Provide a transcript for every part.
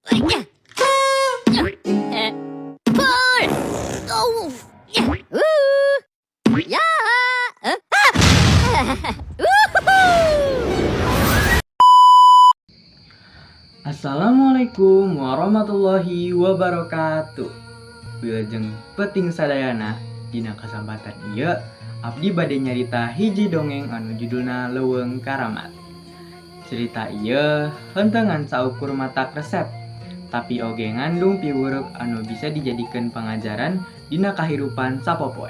야! 야! 에, 볼! 어우! 야! 우! 야! 어? 아! 우후후! Assalamualaikum warahmatullahi wabarakatuh. Wilujeng peuting sadayana. Dina kasempatan ieu abdi bade nyarita hiji dongeng anu judulna Leuweung Karamat. Cerita ieu henteu ngan saukur matak resep, tapi oge ngandung piwureuk anu bisa dijadikeun pangajaran dina kahirupan sapopoe.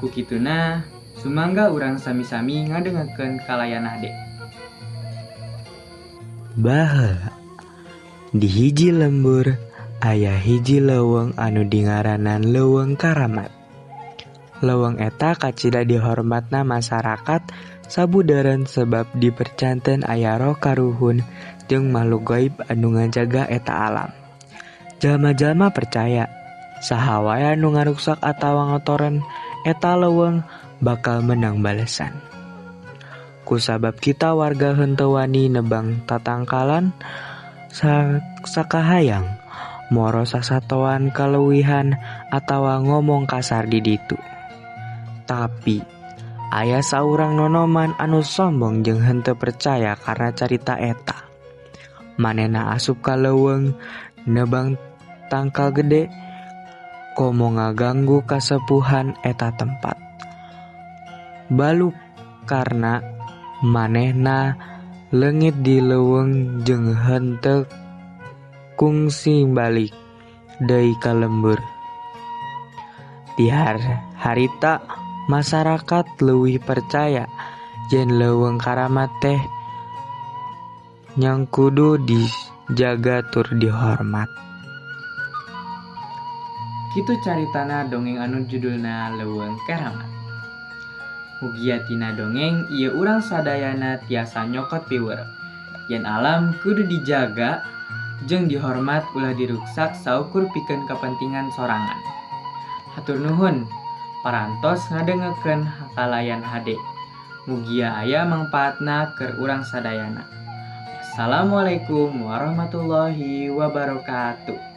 Ku kituna, sumangga urang sami-sami ngadengekeun kalayan hade. Baheula, di hiji lembur aya hiji leuweung anu dingaranan Leuweung Karamat. Leuweung eta kacida dihormatna masarakat sabudeureun sebab dipercanten aya roh karuhun jeung makhluk gaib anu ngajaga eta alam. Jalma-jalma percaya, saha wae anu ngaruksak atawa ngotoran eta leuweung bakal meunang balesan. Kusabab kitu warga henteu wani nebang tatangkalan sakahayang, moro sasatoan kaleuwihan atawa ngomong kasar di ditu. Tapi aya saurang nonoman anu sombong jeung henteu percaya kana carita eta. Manehna asup ka leuweung nebang tangkal gede komo ngaganggu kasepuhan eta tempat. Balukarna manehna leungit di leuweung jeung henteu kungsi balik deui ka lembur. Ti harita masarakat leuwih percaya yen Leuweung Karamat teh nya kudu dijaga tur dihormat. Kitu caritana dongeng anu judulna Leuweung Karamat. Mugia tina dongeng ieu urang sadayana tiasa nyokot piwureuk yen alam kudu dijaga jeung dihormat, ulah diruksak saukur pikeun kepentingan sorangan. Hatur nuhun parantos ngadengekeun kalayan hade. Mugia aya mangpaatna keur urang sadayana. Assalamualaikum warahmatullahi wabarakatuh.